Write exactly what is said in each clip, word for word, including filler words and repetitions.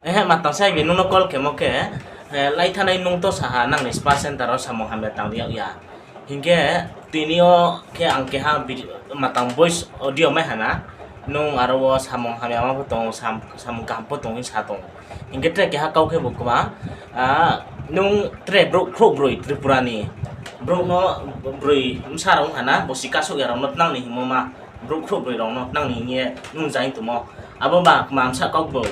Ehe, matang sa bi nung no call khemo khe, eh, laithanai nung to sa ha nang ni spa center wo samung hamya tang ri yag ya. Hing khe tini yo khe ang keha video, matang voice audio mai ha na, nung aro wo samung hamya ma pho tong, sam-, samung kaham pho tong hing sa tong. Hing khe tre keha kau khe bo kma, ah, nung tre brouh khrouh broi Tripura ni, brouh no broi bsa rao ong ha na, bosi kasouh ya rao no tnang ni hingmo ma, brouh khrouh broi rao no tnang ni hing ye nung zaing tongmo. Abo ba kma bsa kau bo.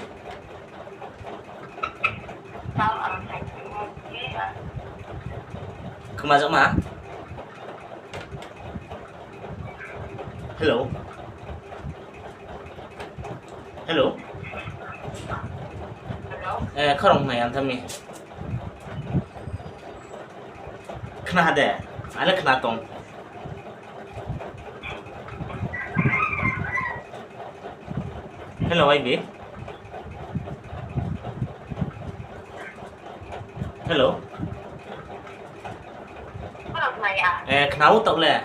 Kma jakma? Hello? Hello? Eh, khorang nai ang tha mi. Khna ha de, ale khna tong. Hello, I B. Hello. Eh, khna ou taoh le.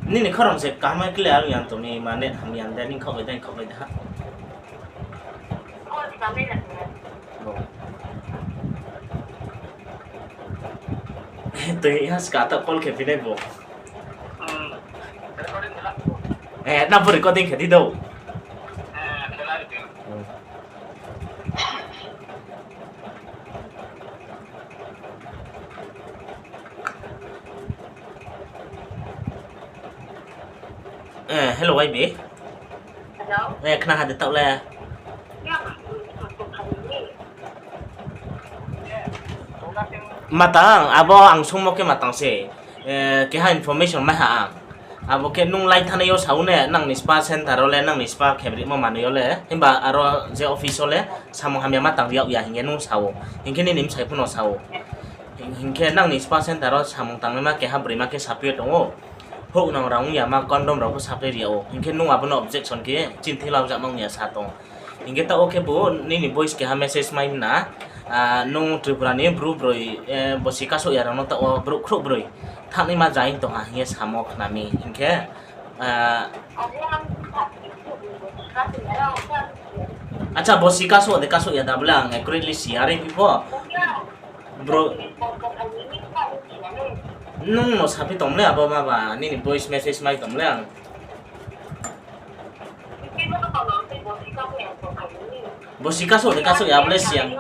Nini khorang se kaham clear ong ya tong ni, ma net ham ya de, nini khaoh bai de, khaoh bai de ha. Toi ha ska ta call khe phi nai bo. Eh, na bo recording khe di do. Eh, hello, I B. Eh, khna ha de taoh le. Matang, abo ang sungmo khe matang se. Eh, keha information mai ha ang. Abo khe nung laithanai yo sa ou ne, nang ni spa center wo le, nang ni spa khebrimo manoi yo le, himba aro je office wo le, samung hamya ma tang ri yag ya hing ye nung sa ou. Hing khe nini bsai pho no sa ou. Hing, hing khe nang ni spa center wo samung tangnaima keha broima khe saphi ye tong ou. Houhnang rao ong ya ma, condom rao pho supply ri yag ou. Hing khe nung abo no objection khe chini thing lamjak ma ong ya sa tong. Hing khe taoh wo khe bo nini voice keha message mai na, ah, nung Tripura ni bru broi, eh, bosi kasouh ya rao no taoh wo brouh khrouh broi thanngnaima zaing tong ha hing ye samo khna mi. Hing khe, ah, acha, bosi kasouh de kasouh ya da bole ang accurately si ya, are phi pho. Bro, nung no saphi tong le abo ma ba, nini voice message mai tong le ang. Bosi kasouh de kasouh ya bole si ang.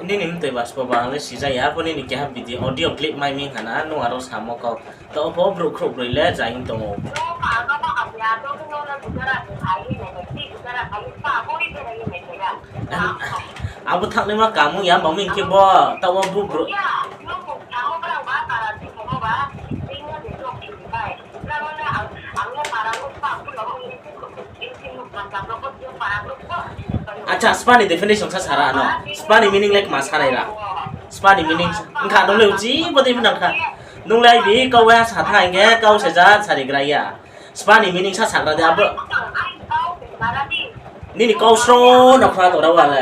Nini mtoi ba sbo ba le sija ya, arphuh nini keha video audio clip mai mi hana, nung aro samo kau. Taoh pho brouh khrouh broi le zaing tong ou. Abo thanngnaima kamung ya, mami hing khe bo, taoh wo brouh. Acha, spa ni definition sa sara ano. Spa ni meaning le kma sanai ra. Spa ni meaning wngkha nung le uchi bo de nang kha. Nung le bi kau ya sa tha hing khe kau se ja sari gra ya. Spa ni meaning sa sagra de abo. Nini kau sro no khna tongra wa le.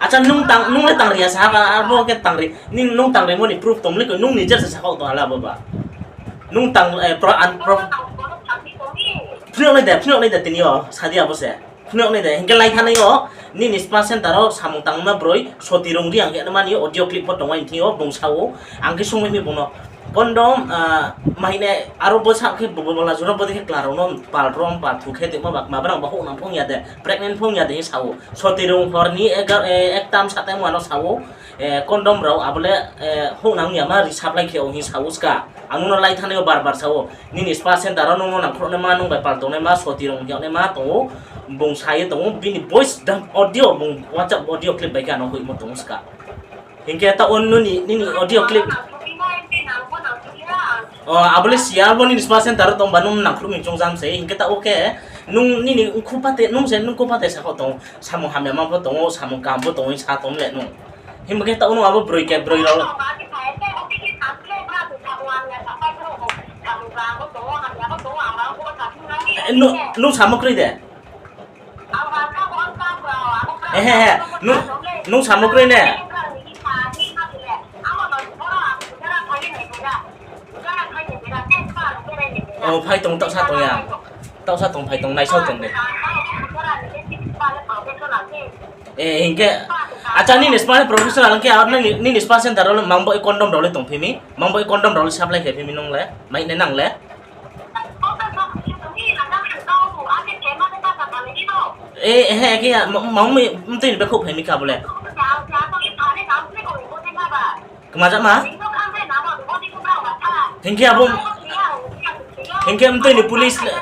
Acha, nung tang, nung le tang ri ya sa ha, abo khe tang ri. Nini nung tang rimo ni proof tong le ko, nung nijer se sakhaoh tong hala abo ba. Nung tang, eh, pro, an, pro. Phnuh nai de, phnuh nai de tini yo, sadi abo se. Phnuh nai de, hing khe lai thanai yo, nini spa center wo samung tangma broi, Soti Rung Reang hingnaima ni audio clip pho tong ai thing yo, bung sa ou, ang khe sungmai mi bung no. Condom, ah, mahine, aro bo sa khe bo, bo, bola jora bo de khe kla rao no, pal rom, pal thu khe tongma ba, kma brang ba houhnang phong ya de, pregnant phong ya de hing sa ou. Soti Rung hor ni egar, eh, ekta bsa tang ma no sa ou, eh, condom rao abo le, eh, houhnang ya ma ri supply khe ou hing sa ou ska. Ang nung no lai thanai yo bar bar sa ou. Nini spa center wo nung no nangkhruh naima, nung bai pal tong naima, Soti Rung hing yag naima tong ou. Bung sa ye tong ou, bini voice dump audio, bung WhatsApp audio clip bai khe ano hoihmo tong ou ska. Hing khe taoh wo nini, nini audio clip. O, abo le si ya, bo nini spa center wo tong ba nung nangkhruh mi choung jam se. Hing khe taoh wo khe, Nung nini khu pate, nung se nung khu pate sa kho tong, samung hamya ma pho tong ou, samung kaham pho tong ou, sa tong le nung. Himba khe taoh nung abo broi ke broi rao. Eh, nu-, nung samo kroi de? Ehe, he, nung, nung samo kroi ne? O, phai tong, taoh sa tong ya. Taoh sa tong, phai tong, naisao tong de. Eh, hing khe, acha, nini spa ni professional hing khe, nini, nini spa center rao le mang bo condom rao le tongphi mi? Mang bo condom rao le supply khe phi mi nung le? Mai nai nang le? Eh, he, khe ya, ma, ma ong mi, mtui ni bekhouh phai mi kha bo le. Kma jama? Hing khe abo, hing khe mtui ni police le.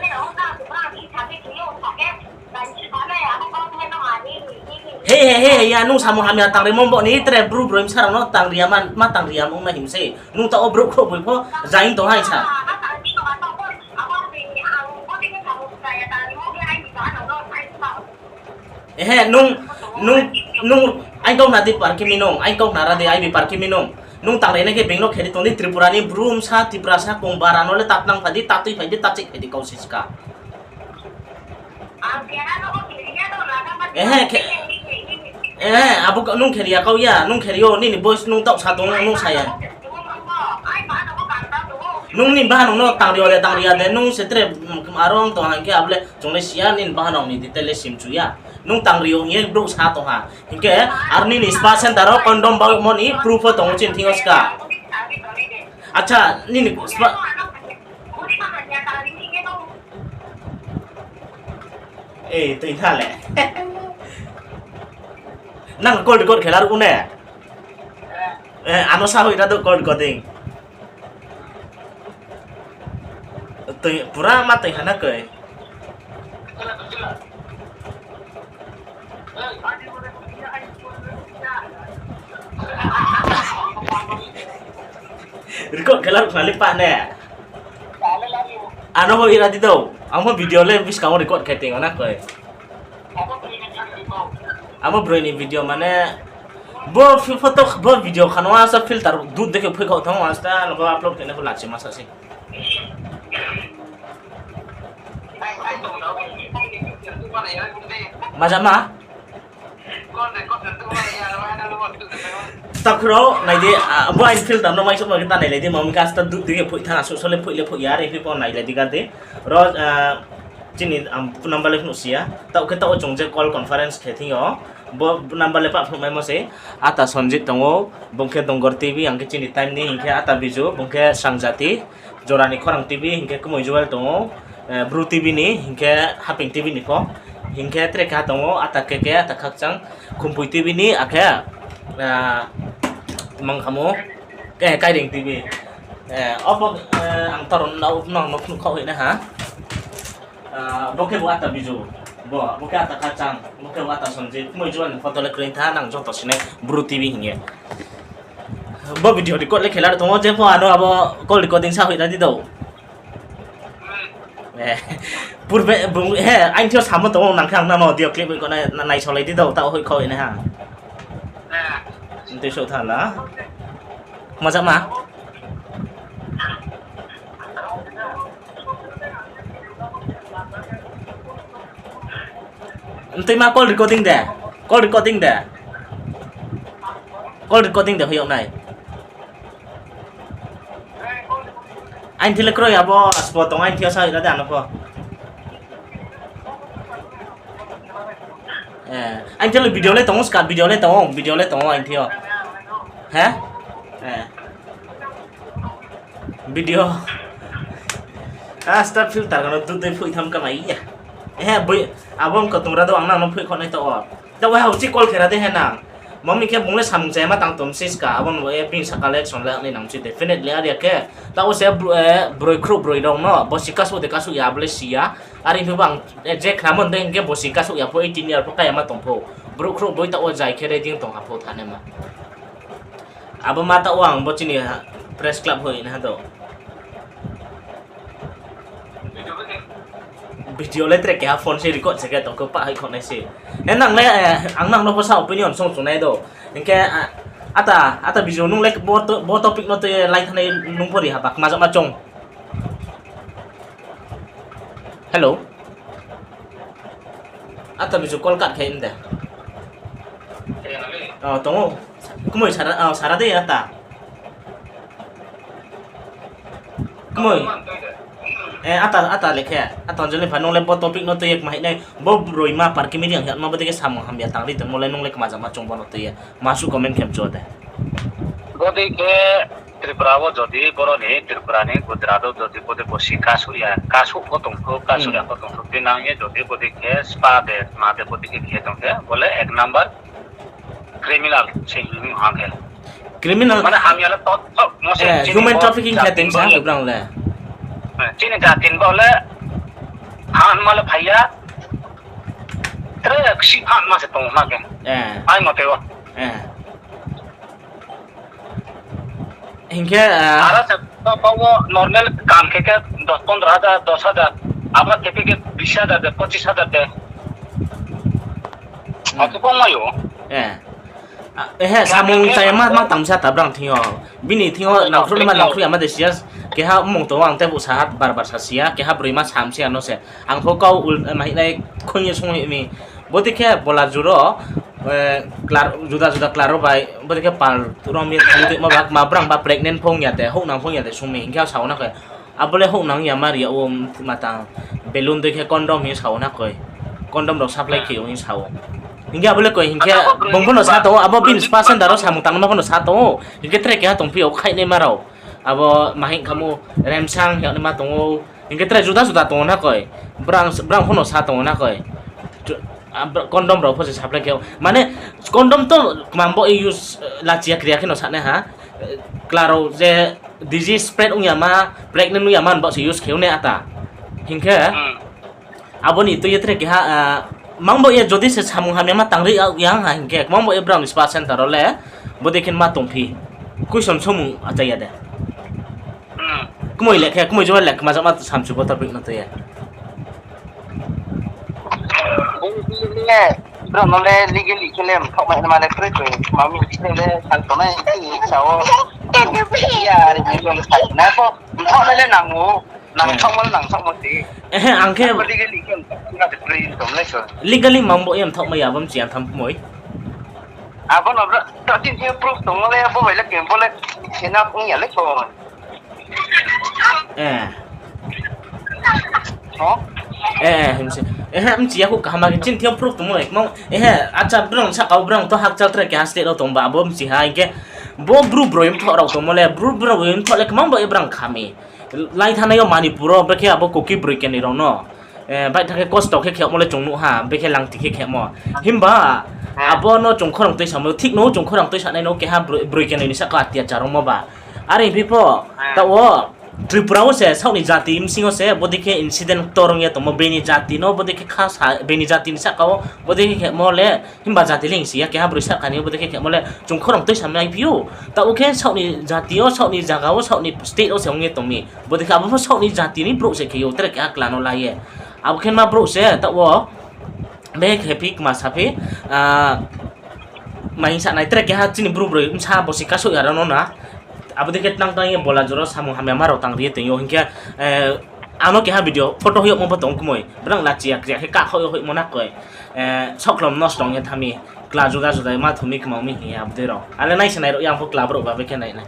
He, he, he, he, ya, nung samung hamya tang rimo bo ni tre bru broi bsa rao no tang ri ya ma, ma tang ri ya ong na him se. Nung taoh wo brouh khrouh boi pho, jaing tong hai sa. Ehe, nung, nung, nung, aing kau khna di par khe mi nung, aing kau khna ra di, aibi par khe mi nung. Nung tang ri nai khe being no khe di tong di, Tripura ni bru bsa, Tiprasa, Kongbara no le tatnang phai di, tatui phai di, tachih phai di, kau se ska. Ehe, khe, ehe, abo ka-, nung khe ri ya kau ya, nung khe ri yo, nini voice nung taoh sa tong, nung sa ya. Nung ni bahanong no tang ri yo de, tang ri ya de, nung se tre, mm, aro ong tong ha hing khe abo le chung le si ya, nini bahanong ni detail le simchu ya. Nung tang ri yo hing ye brouh sa tong ha. Hing khe aro nini spa center wo condom baohmo ni proof pho tong ou chini thing yo ska. Acha, nini spa, Eh, tui tha le. Nang call record khe laruh ne? Eh, ano sa hoih ra do call recording. Tui, pura ma tui ha na koi. Record khe laruh khna le pa ne. Ano bo ira di do. Ang pho video le buskang wo record khe ting o na koi. Abo broi ni video mane bo photo, bo video khano asa filter dut de khe phoikhaoh thanng o, asta no bo upload khe nai pho lachi ma sa se. Majama? Takhu rao nai di, ah, bo aini filter no maisouhma khe ta nailai di, ma mi khe asta dut de khe phoih thanng, asuh so le phoih le phoih ya, are phi pho nailai di ga di. Ro, ah, chini, um, number le phnuh si ya. Taoh khe taoh wo chung je call conference khe thing yo. Bo number le pah phnuh maimo se. Ata Sanjit tong ou, bung khe Dongor T V, ang khe chini time ni, hing khe ata Biju, bung khe Sangjati, Jora ni Khorang T V, hing khe Kumui Joel tong ou, eh, Bru T V ni, hing khe Haping T V ni pho. Hing khe tre keha tong ou, ata K K, ata Khakchang, Khumpui T V ni, akhe, ah, mang khamo, eh, Kairing T V. Eh, obo, eh, ang taron nao, nang no phnuh khaoh hoih nai ha. Ah, bo khe bo ata Biju, bo, bo khe ata Khakchang, bo khe bo ata Sanjit, Kumui Joel ni photo le kroi tha, nang joto sinai Bru T V hing ye. Bo video record le khe laruh tong ou, je pho ano abo call recording sa hoih ra di do. Eh, purbe, bung, he, aini thing yo samo tong ou, nang khe ang nang no audio clip hoih kho nai, naisolai di do, taoh hoih khaoh hoih nai ha. Tui souh tha la. Majama? Mtui ma call recording de? Call recording de? Call recording de hoih yag nai? Aini thing le kroi abo spo tong, aini thing yo sa hoih ra de ano pho. Eh, aini thing le video le tong ou, ska video le tong ou, video le tong ou aini thing yo. He? Eh. Video. Ah, start filter kano dut dei phoih tham kamai ya. He, boi, abo wngkha tong ra do, ang nang no phoih khonai taoh o. Taoh o ha uchi call khe ra de he nang. Mami khe bung le samung chaya ma tang tom siska, abo no, eh, bini saka le action le nai nang chi definitely are ya khe. Taoh o se bro-, eh, broi khrouh broi rao no, bo si kasuh de kasuh ya, abo le si ya. Are phi bo ang, eh, je khnamo de hing khe bo si kasuh ya pho eighteen year pho kaya ma tong pho. Brouh khrouh boi taoh o jai khe ready tong ha pho thanaima. Abo ma taoh o ang bo chini ha, press club hoi na ha do. Video le tre keha phone se record se khe tong khe pah hai khonai se. He nang le, eh, ang nang no pho sa opinion song chungnai do. Hing khe, ah, ata, ata video nung le bo to-, bo topic no tui ye lai thanai nung pho ri ha ba, kma jama chong. Hello. Ata video call cut khe de. Oh, tong ou. Kumoi sara, oh, sara de ata. Kumoi. Eh, ata, ata le khe. Ata Anjali pha, nung le bo topic no tui ye kma hing nai. Bo broima Parkimi Reang hing ma bo dei khe samung hamya tang ri tongmo le nung le kma jama chong bo no tui ye. Ma suh comment khe mchu de. Bo dei khe Tripura wo jodi boro ni, Tripura ni Gujarat wo jodi bo dei bo si kasuh ya, kasuh pho tong thou, kasuh ya pho tong thou, tinang ye jodi bo dei khe spa de, ma de bo dei khe khe tong khe, bo le ek number criminal se hing ha khe. Criminal. Mane hamya le to, to, mo se eh, chini human trafficking khe tong sa brang le. Eh, chini jati ni bo le han ma le phai ya. Tre ksi phan ma se tong ma khe. Eh. Ai mote wo. Eh. Hing khe, ah, aro se pa, pa wo normal kam khe khe dos pondro hajar, dos hajar. Abo khe khe bis hajar de, pochis hajar de. Abo bangma yo. Eh. Ah, ehe, samung chaya ma, ma tang sa ta brang thing yo. Bini thing yo nangkhruh ma nangkhruh ya ma de siya. Keha mung tong ang tei bo sa ha bar bar sa siya. Keha broima sam se ano se. Ang pho kau ul, eh, ma hing nai khoing ye sung hing mi. Bo dei khe bola juro, eh, klar, juda juda klar rao bai, bo dei khe pal rom ye tui tui ma ba, ma brang ba pregnant phong ya de, houhnang phong ya de sung mi, hing khe sao na khe. Abo le houhnang ya ma ri ya wo, ma tang balloon dei khe condom hing sao na khe. Condom rao supply khe ou hing sao. Hing khe abo le koi hing khe, bung pho no sa tong ou, abo bini spa center rao samung tangma pho no sa tong ou. Hing khe tre keha tongphi ou khaihnaima rao. Abo ma hing khamo Remsang hing naima tong ou. Hing khe tre juda juda tong ou na koi. Brang, brang pho no sa tong ou na koi. Condom rao pho se supply khe ou. Mane, condom to kmang bo use, eh, lachi ya kri ya khe no sa nai ha. Eh, kla rao je disease spread ong ya ma, pregnant ong ya ma, bo se use khe ou nai ata. Hing khe, abo ni tui ye tre keha, ah, mang bo ye jodi se samung hamya ma tang ri ya ha hing khe, mang bo ye brang ni spa center rao le, bo dei khe ma tongphi. Question somung achai ya de. Kumoi le khe, kumoi joma le kma jama samchu bo topic no tui ye. Brao no le legally khe le mthaoh mai ma le kroi kroi, ma mi le sal tongnai sa o. Ya, are ni le sa na ko. Mthaoh mai le nang ou. Nang thaohmo le nang thaohmo se. Ehe, ang khe legally khe mthaoh na de kroi tong le so. Legally mang bo ye mthaoh mai ya bo mchi ya tham kumoi. Abo no bra, to chini thing yo proof tongmo le, bo bai le khe, bo le, khe na ong ya le ko. Eh. Eh, eh, himse. Ehe, mchi ya khu kaham khe chini thing yo proof tongmo le, kmang, ehe, acha brang sahka wo brang to hakchal tre keha state rao tong ba, abo mchi ha, hing khe, bo Bru broi mthoh rao tongmo le, Bru broi mthoh le, kmang bo ye brang khami. Lai thanai yo Manipur wo, brekhe abo Kuki broi kenoi rao no. Eh, baih thanng khe kosto khe khemo le chung nuh ha, brekhe langti khe khemo. Himba, abo no chung khorang tuisamo, thik no chung khorang tuisanai no keha broi, broi kenoi ni sahka wo atiyachar ongmo ba. Are phi pho, taoh wo, Tripura wo se, saoh ni jati bsing yo se, bo dei khe incident ktor ong ye tongmo, bini jati no, bo dei khe kha sa, bini jati ni sahka wo, bo dei khe khemo le, himba jati le hing si ya, keha broi sahka ni, bo dei khe khemo le, chung khorang tuisanai phi ou. Taoh wo khe saoh ni jati yo, saoh ni zaga wo, saoh ni state wo se ong ye tong mi. Bo dei khe abo pho saoh ni jati ni brouh se khe ou, tre keha kla no la ye. Abo khe ma brouh se, taoh wo, be khe phi kma sa phi, ah, ma hing sa nai tre keha chini Bru broi bsa bo si kasouh ya rao no na. Abo dei khe tang tang ye bola joro samung hamya ma rao tang ri ye tong ou hing khe, eh, ano keha video photo hoih yagmo pho tong kumoi. Brang lachi ya kri ya khe kahkhouh ye hoihmo na koi. Eh, saohkhlom nosto ong ye thanng mi. Kla juda juda ma thum mi kmang mi hing ye abo dei rao. Ale nai se nai rao yang pho kla brouh ba be khe nai nai.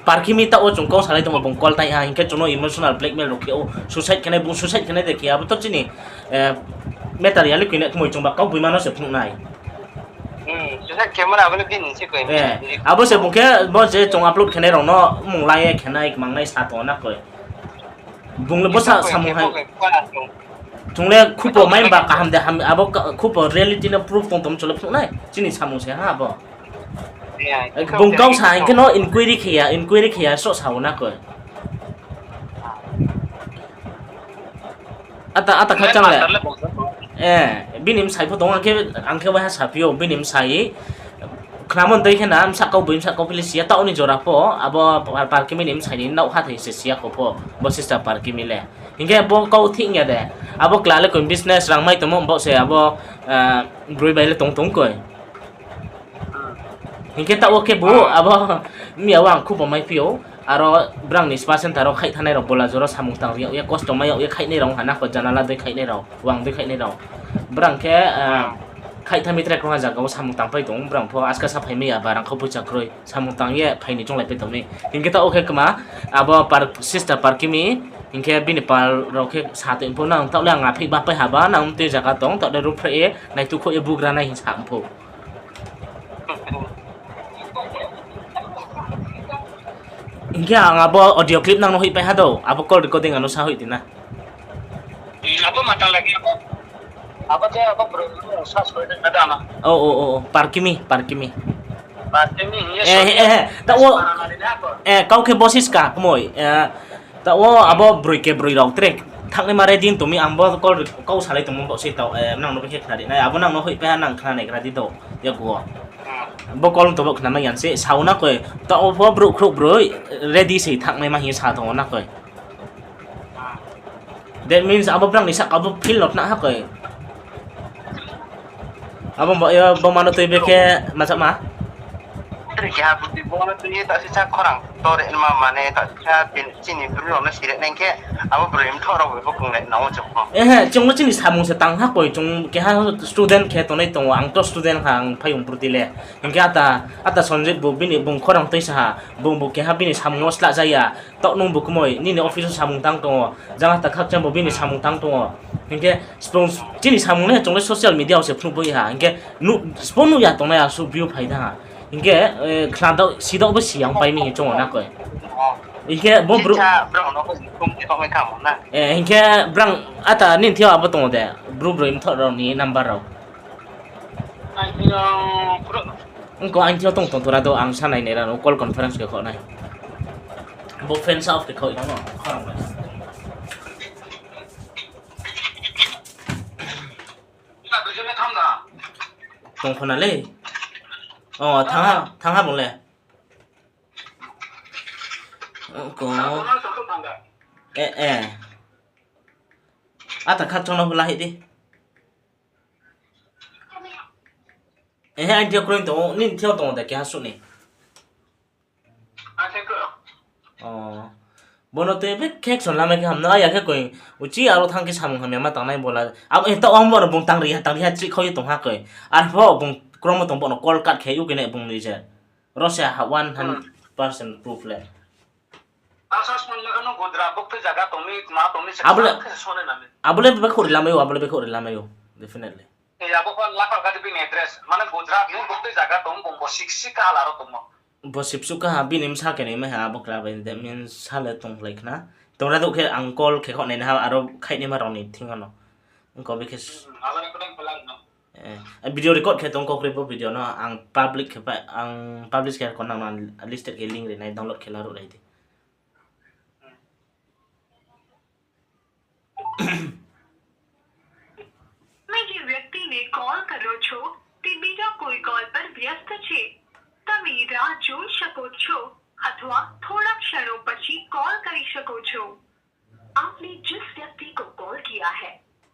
Parkimi taoh wo chung kau salai tongmo bung call tai ha, hing khe chung no emotional blackmail rao khe ou, suicide khe nai, bung suicide khe nai de khe, abo to chini, eh, matter ya le koi na kmoi chung ba kau boima no se phnuh nai. Abo se bung khe bo je chung upload khe nai rao no mung la ye khe nai, kmang nai sa tong na koi. Bung le bo sa samung hai. Chung le khupo mai ba kaham de ham, abo khupo reality no proof tong tong chung le phnuh nai. Chini samung se ha abo. Bung kau sa hing khe no inquiry khe ya, inquiry khe ya, sroh sa ou na koi. Ata, ata kha chang le. Eh, bini bsai pho tong, ang khe, ang khe waiha saphi ou, bini bsai. Khnamo dei khe na, bsa kau boi, bsa kau phi le si ya, taoh ni jora pho, abo Par-, Parkimi ni bsai ni nouh hathái se si ya kho pho, bo sister Parkimi le. Hing khe bo kau thik ya de. Abo kla le koi business rang mai tongmo baoh se abo, ah, broi bai le tong tong koi. Hing khe taoh wo khe bo abo miya wo ang khupo mai phi ou. Aro brang ni spa center wo khaih thanngnai rao, bola joro samung tang ri yag ye, kosto mai yag ye khaihnai rao, hana kho janala dei khaihnai rao, wang dei khaihnai rao. Brang khe, ah, khaih thanng mi tre krungha zaga wo samung tang pai tong, brang pho aska sa phai mai ya ba, rang khau poicha kroi, samung tang ye phai ni chounglai pai tong mi. Hing khe taoh wo khe kma, abo par-, sister Parkimi, hing khe bini pal rao khe sa tong pho, nang taoh le ang aphih ba pai ha ba, nang mtui zaga tong, taoh le ruhphreh ye, naitukhouh ye bugra nai hing sa pho. Hing khe ang abo audio clip nang no hoihpai ha do, abo call recording ano sa hoih di na. Abo ma tang lagi abo. Abo je abo bro sa soi na da na. O, o, o, o, Parkimi, Parkimi. Parkimi hing ye, eh, soi eh, eh, ta o, para nari na ko. Eh, kau khe bo siska kmoi, eh, ta o abo broi khe broi rao tre thanngnaima ready tong mi, ang bo call kau salai tongmo bo se tao, eh, nang no khe khnari nai, abo nang no hoihpai ha, nang khnanai gra di do, yago. Bo call to bo khnamai yan se, sao na koi, ta o bo brouh khrouh broi ready se thanngnaima hing ye sa tong ou na koi. That means abo brang ni sahka bo field no khna ha koi. Abo bo, bo mano tui be khe ma sama. Tre keha budi bo no tui ye ta sisa khorang to re ma mane ta sisa chini bru rao no sire nai khe abo broi mthoh rao bo kung le nang o chok no. Ehe, chung no chini samung se tang ha koi, chung keha student khe tongnai tong ou, ang to student ha, ang phai ong bru di le. Hing khe ata, ata Sanjit bo bini bung khorang tui sa ha, bung bo keha bini samung no slah ja ya. Taoh nung bo kmoi, nini office wo samung tang tong ou, jang ata khakchang bo bini samung tang tong ou. Hing khe, chini samung le chung le social media wo se phnuh bo ha, hing khe, sbo nuh ya tongnai asuh view phai thanng ha. Hing khe, eh, khna daoh, si daoh bo si yang pai mi hing choung ou na koi. Hing khe, bo bru, eh, hing khe, brang, ata nini thing yo abo tong ou de, bru broi mthoh rao ni number rao. Ongko aini thing yo tong tong tora do, ang sa nai nai ra no call conference khe kho nai. Bo fan sa off khe kho nang no. Tong kho na le. O, thanng ha, thanng ha bung le. Ko. Eh, eh. Ata khakchang no hula hih di. Ehe, aini thing yo kroi tong ou, nini thing yo tong ou de keha suh ni. Bo no tui be khe kson lamai khe ham no, aya khe koi, uchi aro thanng khe samung hamya ma tangnai bola. Abo, eh, taoh ang bo no bung tang ri ha, tang ri ha, chih khau ye tong ha koi. Arpho bung kromo tong bo no call cut khe, u khe nai bung ni je. Ro se ha one hundred percent proof le. Abo le, abo le bekhouh ri lamai ou, abo le bekhouh ri lamai ou, definitely. Bo sipsuh kha ha, bini bsa khe nai mai ha, abo kla bai, that means sa le tongkhlai khna. Tongra douh khe ang call khe kho nai na ha, aro khaihnaima rao ni thing yo no. Ongko be khe video record khe tong kho kri bo video no ang public khe, ang publish khe kho nang no listed khe link ri nai, download khe laruh nai di. મેં જે વ્યક્તિને કોલ કર્યો છો, તે બીજા કોઈ કોલ પર વ્યસ્ત છે. તમે રાહ જોઈ શકો છો અથવા થોડા ક્ષણો પછી કોલ કરી શકો છો. आपने जिस व्यक्ति को कॉल किया है,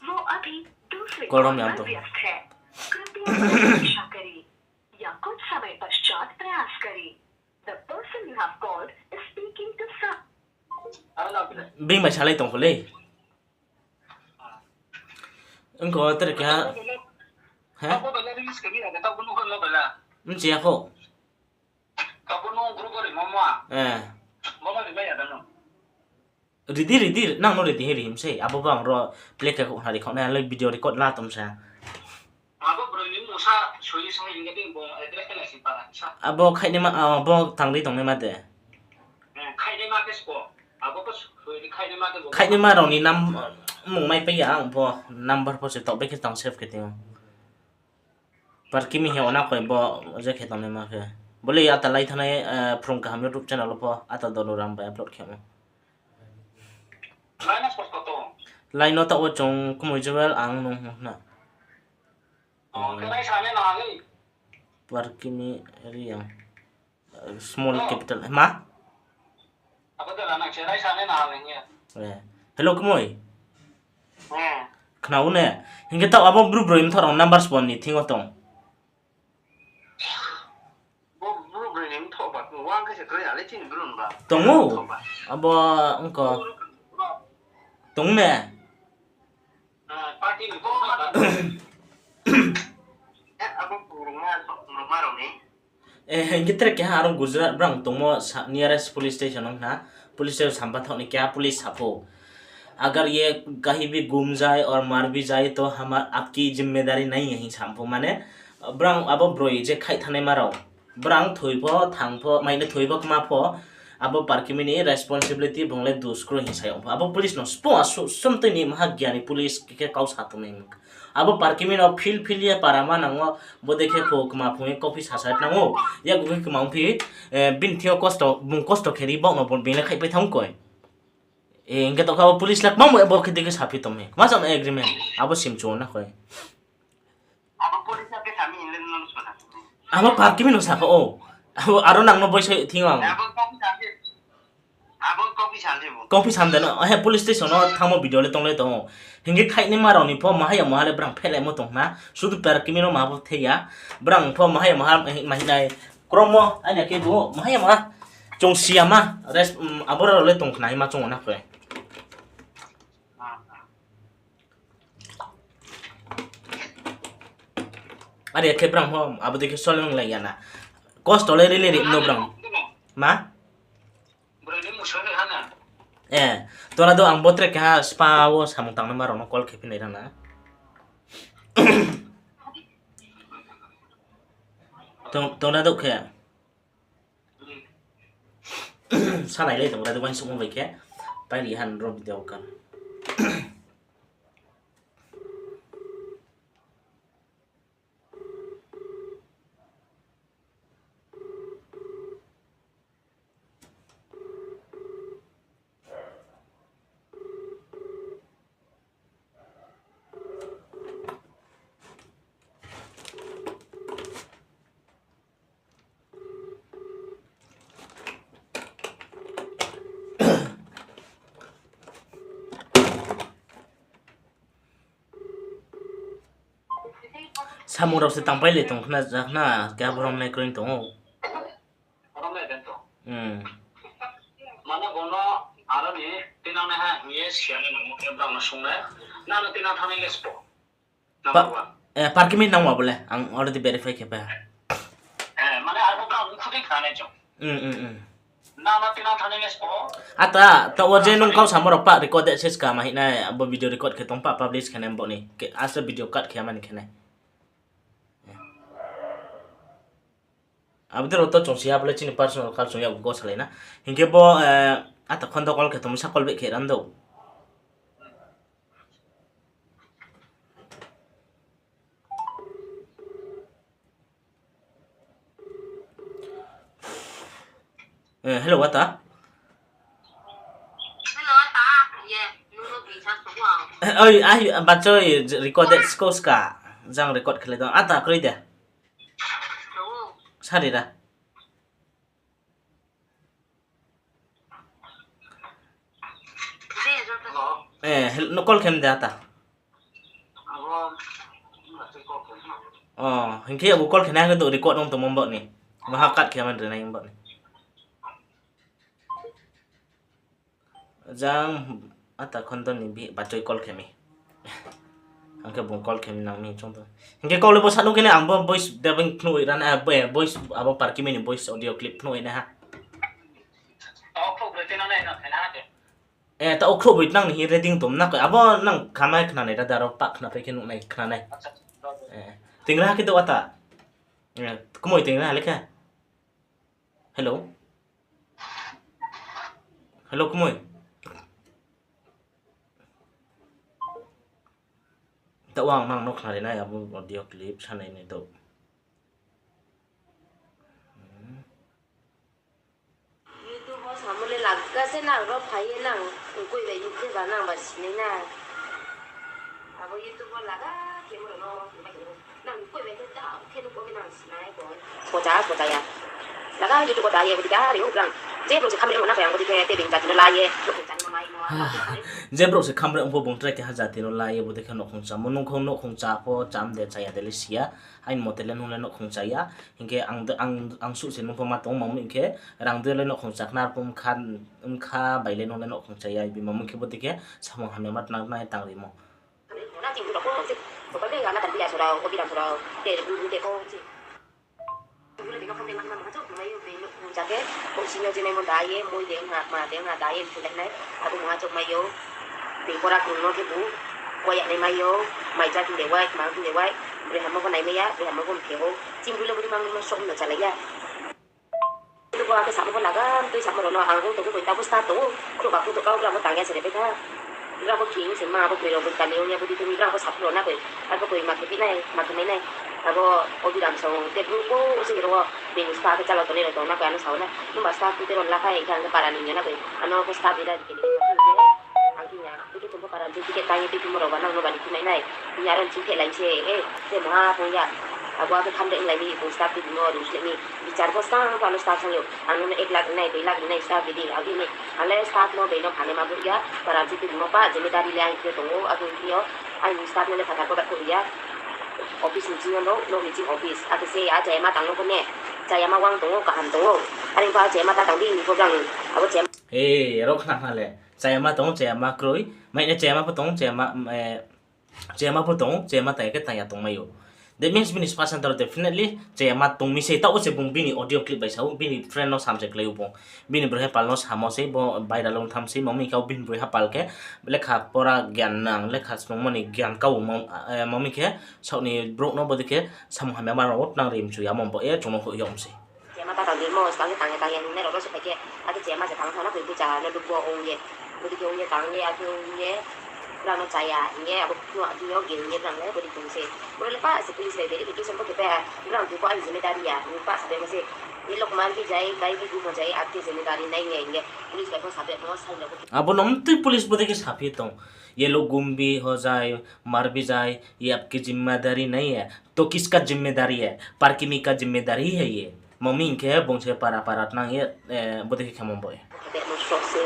वो अभी दूसरे कॉल पर व्यस्त है। कृपया प्रतीक्षा करें या कुछ समय पश्चात प्रयास करें। The person you have called is speaking to some Bini bai salai tong kho le. Ongko tre keha. He? Mchi ya kho. Ready, ready, nang no ready hing ri him sei. Abo bo ang ro play khe kho na ri kho na le video record la tom sa. Abo khaihnaima, abo tang ri tongnaima de. Khaihnaima rao ni nam, mung mai pai ya ang bo number pho se taoh bai khe tang save khe tong ou. Parkimi he ona koi bo je khe tongnaima khe. Bo le ata lai thanngnai, phrung kaham YouTube channel wo pho ata Donu Ram bai upload khe ou. Line no taoh wo chung Kumui Jewel ang nung hna. Parkimi Reang. Small capital. Ma? Hello, Kmoi. Khna ou ne. Hing khe taoh abo bru broi mthoh rao number spo ni thing yo tong. Tong ou. Abo ongko. Tong ne. Hing khe tre keha aro Gujarat brang tongmo sa-, nearest police station ong khna. Police station sampha thaoh ni keha police sapho. अगर ये कहीं भी गुम जाए और मर भी जाए तो हम आपकी जिम्मेदारी नहीं है hing sampho. Mane, brang abo broi je khaih thanaima rao. Brang thoi pho, thang pho, maine thoi pho, kma pho, abo Parkimi ni responsibility bung le duskroi hing sa yag pho. Abo police no spo a su-, sumtoi ni maha giani police khe kau sa tong nai. Abo Parkimi no feel feel ye para ma nang ou, bodei khe pho kma phung ye kauphi sasa nang ou. Yakgu khe kma ongphi, bini thing yo kosto, bung kosto khe ri baoh no bo being le khaihpai thanng koi. Hing khe tokha abo police le kma mo abo khe dei khe saphi tong mi. Kma cham agreement, abo sim chung na koi. Abo Parkimi no sakha ou. Abo aro nang no boiso thing ang. Kauphi sam de no, he police station no thanngmo video le tong le tong ou. Hing khe khaihnaima rao ni pho maha ya maha le brang phehlaimo tong khna. Sudu Parkimi no ma pho thei ya. Brang pho maha ya maha, mahinai kromo, aini khe bo maha ya maha. Chung si ya ma, abo rao le tong khna hima chung ou na khe. Are khe brang pho abo dei khe solenglai ya na. Kosto le ri le ri no brang. Ma? Tora do ang bo tre keha spa wo samung tangnaima rao no call khe phi nai ra na. Tong, tongra douh khe. Salai le tongra douh uaingsouhmo bai khe. Paili han ro video kan. Samung rao se tangpai le tong khna, ja khna, keha borom nai kroi tong ou. Mane bono aro ni tinang nai ha hing ye siya nai nang mo khe brao no sung nai. Nang no tinang thanngnai le spo. Parkimi nang abo le, ang already verify khe pai ha. Mane abo brao no khudei khna nai chung. Ata, taoh wo je nung kau samo rao pah record se ska ma hing nai, abo video record khe tong pah publish khe nai bo ni. Asa video cut khe mani khe nai. Abo de rao to chung si ha bo le chini personal call chung yakgu go salai na. Hing khe bo, ata khon do call khe tong mi sa call back khe ran do. Hello, ata. Oi, ai, bachoi, recorded sko ska. Jang record khe le tong. Ata kroi de. Sari da. No call khe mi de ata. Hing khe abo call khe nai khe do record ong tongmo bo ni. Maha cut khe man ri nai bo ni. Jang ata khon do ni bachoi call khe mi. Ang khe bung call khe mi nang mi chung tong. Hing khe kau le bo sa nung khe nai ang bo voice dubbing phnuh ri nai, voice abo Parkimi ni voice audio clip phnuh ri nai ha. Taoh khrouh bai tnang ni hing ready tong na koi. Abo nang khamai khna nai ra da ro pah khna pai khe nuh nai khna nai. Tingra ha khe do ata. Kmoi tingra ha le khe. Hello. Hello, kmoi. Taoh ang nang no khna ri nai abo audio clip sanai nai do. YouTube wo samo le laga se nang ro phai ye nang koi bai nuh khe ba nang ba sinai na. Abo YouTube wo laga khe mo no nang koi bai khe ta khe nuh khe nang sinai ko. Soja, soja ya. Laga YouTube wo da ye, bodei khe ari o brang. Je bro se khamri mo na khe ang bodei khe te being jati no la ye, no khe jati no mai mo. Je brouh se khamre ong pho bung tre keha jati no la ye bodei khe nouhkhong chámo, nung kho nouhkhong chá pho cham de chaya de le si ya. Aini mote le nung le nouhkhong chá ya. Hing khe ang, ang, ang suh se nung pho ma tong ou, mamo hing khe rang dei le nouhkhong chákhna arphuh bkha, bkha bai le nung le nouhkhong chá ya, bini mamo hing khe bodei khe samung hamya ma tnang nai tang rimo. Bini nouhkhong chá khe, nouhsing yo je naimo da ye, moi de ong ha, kma de ong ha, da ye mthu lai nai, abo mungha chouh mai ou. Bini pora krung no khebu, wai ya nai mai ou, mai chá thing de wai, kma thing de wai, broi hammo pho nai mai ya, broi hammo pho mthe ou. Chini bru le bodei mang no sok no chálai ya. Bo akhe samo pho laga, tui samo rao no ang ong tong khe koi tabo staff tong ou, khrouhba khrouh tong kau, brao pho tang ya se re pai kha. Brao pho khe ong se ma, abo broi rao bo kami ong ya, bodei khe brao pho saphuru na koi. Arphuh koi ma khe phi nai, ma khe mai nai. Abo Obiram song te bru bo se ro, bini staff khe chala tongnai rao tong na koi, ano sao na. Nungba staff kute rao la kha, hing khe ang khe para ni ya na koi. Ano pho staff ni da khe ni khe, ang khe ya. Tui khe tong pho para ni ticket tang ye tui khe mo rao ba nang no ba ni khe mai nai. Hing ye aro ni ching khe lai se, e, te mungha tong ya. Abo akhe khamre ong lai mi, bung staff tui bimo, rung sleh mi. Bichar pho skang pho ano staff sang yo. Ang no ek lakh rinai, dui lakh rinai staff ri di, abo ni. Ang le staff no bini no phanai ma brouh ya. Para ni tui bimo pa, zimedari le ang khe tong ou, abo ni yo. Aini staff no le phathar pho baihkhouh ri ya. Office ni ching yo nouh, nouh ni ching office. Akhe se a chayama tang no pho ne. Chayama wang tong ou, kaham tong ou. Are pho a chayama ta tang di, ni pho brang, abo chayama. E, aro khna khna le. Chayama tong ou, chayama kroi. Mai ne chayama pho tong ou, chayama, e, chayama pho tong ou, chayama tang ya khe tang ya tongmai ou. That means bini spa center definitely chayama tong mi sei, taoh wo se bung bini audio clip bai sa ou, bini friend no sam se klái ou bung. Bini broi hapal no samo sei, bo viral ong tham sei, mamo hing khe bini broi hapal khe lekha pora gyan nang, lekha snungmo ni gyan kau, mamo hing khe saoh ni brouh no bodei khe samung hamya ma rao tnang ri mchu ya, amo bo ye chung no hoih yag mi sei. Chayama ta tang di mo, skang khe tang ye tang ye hingnai rao ro se phai khe, akhe chayama se tang thanng na koi, bo chá no luk bo ong ye, bodei khe ong ye tang ye, akhe ong ye, brao no chaya hing ye, abo no abo yo ge hing ye brao le bodei tong se. Boro le pa se police bai verification pho khe pai ha, brao tui pho aini zimedari ya, ni pa sa bai mo se. Ye lok man bi jai, bai bi gumo jai, aap ki zimedari nahi hai hing ye, police bai pho sa bai mo, sai le bo. Abo no mtui police bodei khe saphi tong. Ye lok gum bi ho jai, mar bi jai, ye aap ki zimedari nahi hai, to kiska zimedari hai, Parkimi ka zimedari hai ye. Mamo hing khe bung se para para tnang ye, bodei khe khemo bo ye. Khe mo sok se,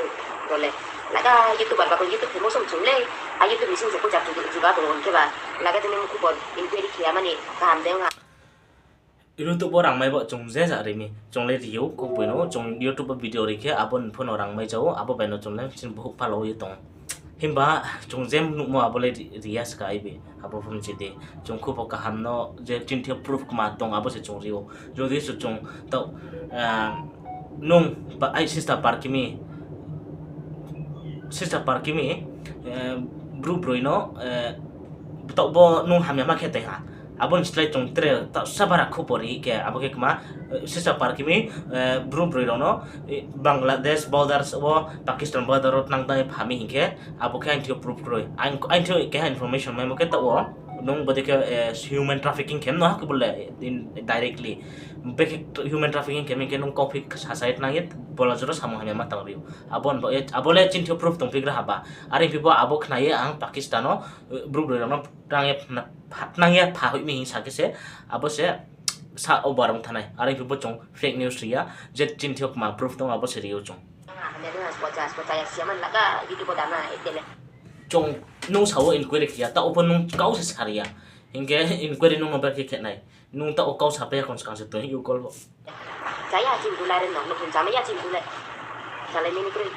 bo le. Laga YouTube ba ko YouTube khemo som chung le. A YouTube ni sing se ko jat juga tong hing khe ba. Laga tini mkhu bo inquiry khe ya mani kaham de ong ha. YouTube wo rangmai bo chung je ja ri mi, chung le ri ou, kokboi no chung YouTube wo video ri khe abo ni pho no rangmai ja ou, abo bai no chung le chini bohouh pala ye tong ou. Himba chung je nuhmo abo le ri ya ska ibi, abo pho mchi di. Chung khubo kaham no je chini thing yo proof kma tong abo se chung ri ou. Jodi se chung taoh, nung, ai sister Parkimi, sister Parkimi, bru broi no, taoh bo nung hamya ma khe tei ha. Abo ni slái chung tre taoh sa bara khubo ri khe abo khe kma, sister Parkimi, bru broi rao no, Bangladesh border wo, Pakistan border wo tnang tang ye pha mi hing khe, abo khe aini thing yo proof kroi. Aini thing yo keha information maimo khe taoh wo, nung bodei khe human trafficking khe mno ha khe bo le directly. Bekhe human trafficking khe mi khe nung kauphi sasa ye tnang ye, bola jora samung hamya ma tang ri ou. Abo le chini thing yo proof tongphi gra haba. Are phi pho abo khna ye ang Pakistan wo, bru broi rao no tnang ye pha hoih mi hing sa khe se, abo se sa obar ong thanai. Are phi pho chung fake news ri ya, je chini thing yo kma proof tong abo se ri ou chung. Chung nung sa wo inquiry khe ya, taoh wo pho nung kau se sa ri ya. Hing khe inquiry nung no ber khe khe nai. Nung taoh wo kau sapai ya, kon skang se tong hing ou call bo. Chaya chini bru le are no, nouhkhong chámai ya chini bru le. Chálai mi ni kroi.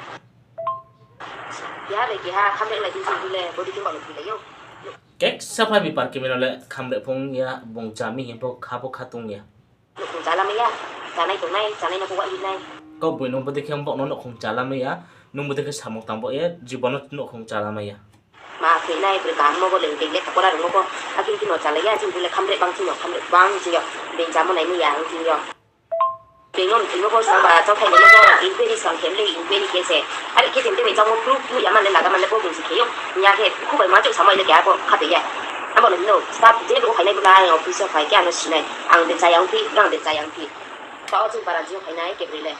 Keha bai keha khamre lai di chini bru le, bodei khe ba no phi lai ou. Keksa pha bi Parkimi no le khamre phung ya, bung chá mi hing pho kha pho kha tong ya. Nouhkhong chálamai ya, chánai tongnai, chánai no pho wai ri nai. Kauboi no bodei khe bo no nouhkhong chálamai ya, nung bodei khe samung tang bo ye, jibon no nouhkhong chálamai ya. Ma khe nai, broi kaham mo bo le, bini le khakora rungmo pho, akhe khe no chálai ya, chini bru le khamre bang chini yo, khamre bang chini yo, bini chámo nai mai ya, ang chini yo. Bini no mthoi no pho sangba, chongthai no pho, inquiry sang khe le, inquiry khe se. Are khe tini tei bai chámo proof nuh ya man le, laga man le, bo bung se khe ou. Hing ya khe, khubai ma chouh samo le keha pho kha tei ya. Abo no hing no, staff je brouh phainai bla, ang office wo phai khe ano sinai. Ang de chá ya ongphi, brang de chá ya ongphi. Taoh wo chini para jio phainai kebroi le.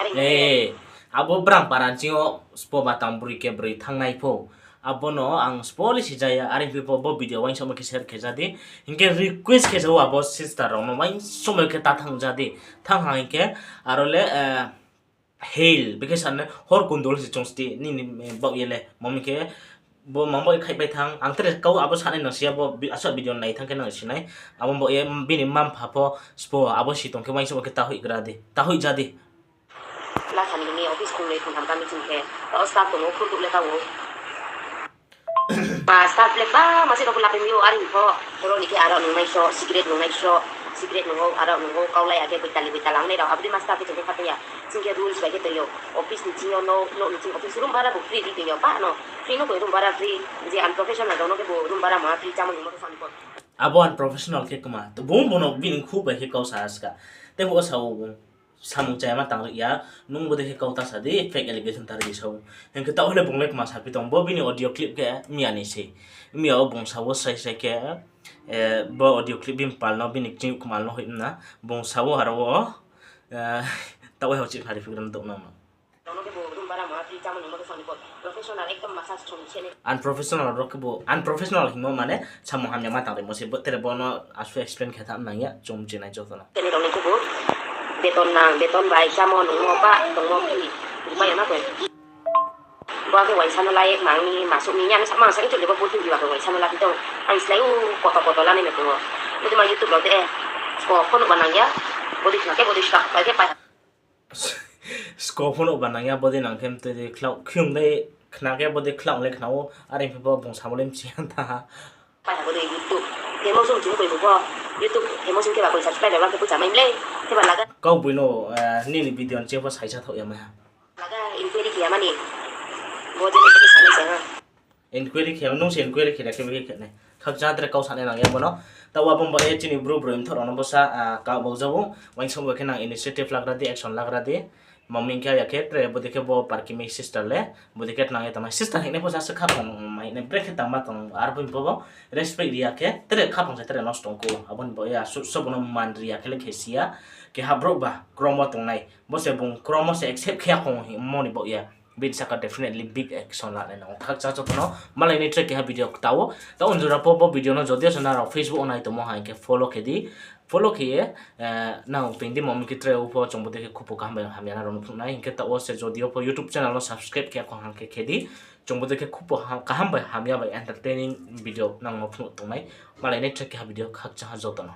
Are khe abo brang para jio spo ba tang broi kebroi thanngnai pho. Abo no ang spo le si ja ya, are phi pho bo video uaingsouhmo khe share khe ja di. Hing khe request khe ja ou abo sister rao no uaingsouhmo khe ta thanng ja di. Thanng ha hing khe aro le, Hell, bikhe sa nai hor kundul se chung sti nini, eh, baoh ye le. Mami khe bo mang baoh ye khaihpai thanng. Ang tre kau abo sanai nang si ya, bo bi-, asuh video nai thanng khe nang si nai. Abo baoh ye bini mma-mpha pho sbo abo si tong khe uaingsouhmo khe ta hoih gra di, ta hoih ja di. Lasa ni ni office khungnoi khuntham ka meeting khe, o staff tong ou, khurtuh le ka ou. Ma staff le ba ma se rao pho lapai mi ou, are pho, oro ni khe aro nungnai so, cigarette nungnai so, cigarette nung ou, aro nung ou, kaulai ya khe boitali boitala ongnai rao, abo dei ma staff khe chung khe khatung ya. Ching khe rules bai khe tong ou, office ni ching yo no, nouh ni ching office room bara bo free ri tong ou, pa no, free no koi room bara free, je unprofessional rao no khe bo room bara ma free, chámo nungmo khe sani pho. Abo unprofessional khe kma, to bung bono bini khu bai khe kau sa ska. Tei bo sa ou bung samung chaya ma tang ri ya, nung bodei khe kau ta sa di, fake allegation ta ri sa ou. Hing khe taoh le bung le kma saphi tong, bo bini audio clip khe miya ni se. Miya wo bung sa wo srai srai khe, eh, bo audio clip bini pal no, bini kching kmal no hoih mna. Bung sa wo aro wo, eh, taoh wo hao chih khnari phigra dou nang no. Unprofessional rao khe bo, unprofessional hingmo mane samung hamya ma tang rimo se, bo tre bo no asuh explain khe tha nang ya, chung mchinai joto no. Chini rao ni khe bo beton nang, beton bai chámo nungmo pa tongmo phi, pai ya na koi. Bo khe uaingsa no lai mang ni, masuh ni ya, sakma sa khe chuli bo purthimbi ba khe uaingsa no la phi tong. Ang slái ou koto koto lanai no tong ou. Bodei ma YouTube rao de, sko pho nuh ba nang ya, bodei khna khe bodei ska pai khe pai. Sko pho nuh ba nang ya, bodei nang khe mtui dei khlau, khiung dei khna khe bodei khlau le khna ou, are phi bo bung samo le mchi ya ta ha. Pai ha bodei YouTube famous ong chung koi bo pho, YouTube famous ong khe ba koi subscriber ba khe poicha mai mlei, khe ba laga. Kau boi no, eh, nini video ni ching pho saisa thaoh ya mai ha. Laga inquiry khe ya mani, bo je ni sa ni sa ha. Inquiry khe, nung se inquiry khe na khe bikhe khe nai. Khakchang tre kau sanai nang ya bono. Taoh abo ba ye chini bru broi mthoh rao no bo sa, ah, kau bau ja ou. Uaingsouhmo khe nang initiative lagra di, action lagra di. Mami khe ya khe tre bodei khe bo Parkimi sister le. Bodei khe tnang ye tongmai. Sister hingnai pho sa se khaphang mai nai. Bre khe tangma tong. Ar bo bo respect ri ya khe. Tre khaphang se tre nosto ong kho. Abo ni bo ya su-, so bono man ri ya khe le khe si ya. Keha brouh ba kromo tongnai. Bo se bung kromo se accept khe ya khong hingmo ni bo ya. Bini saka definitely big action lanai nang ou. Khakchang joto no malai ni tre keha video kta ou. Taoh unjora pho bo video no jodi o se nrao Facebook wo nai tongmo ha hing khe follow khe di. Follow khe ye, eh, nang ping di mami khe tre ou pho chung bodei khe khupo kaham bai hamya nrao no phnuh nai. Hing khe taoh wo se jodi o pho YouTube channel no subscribe khe ya khong hang khe khe di. Chung bodei khe khupo ha-, kaham bai hamya bai entertaining video nang no phnuh tongnai. Malai ni tre keha video khakchang ha joto no.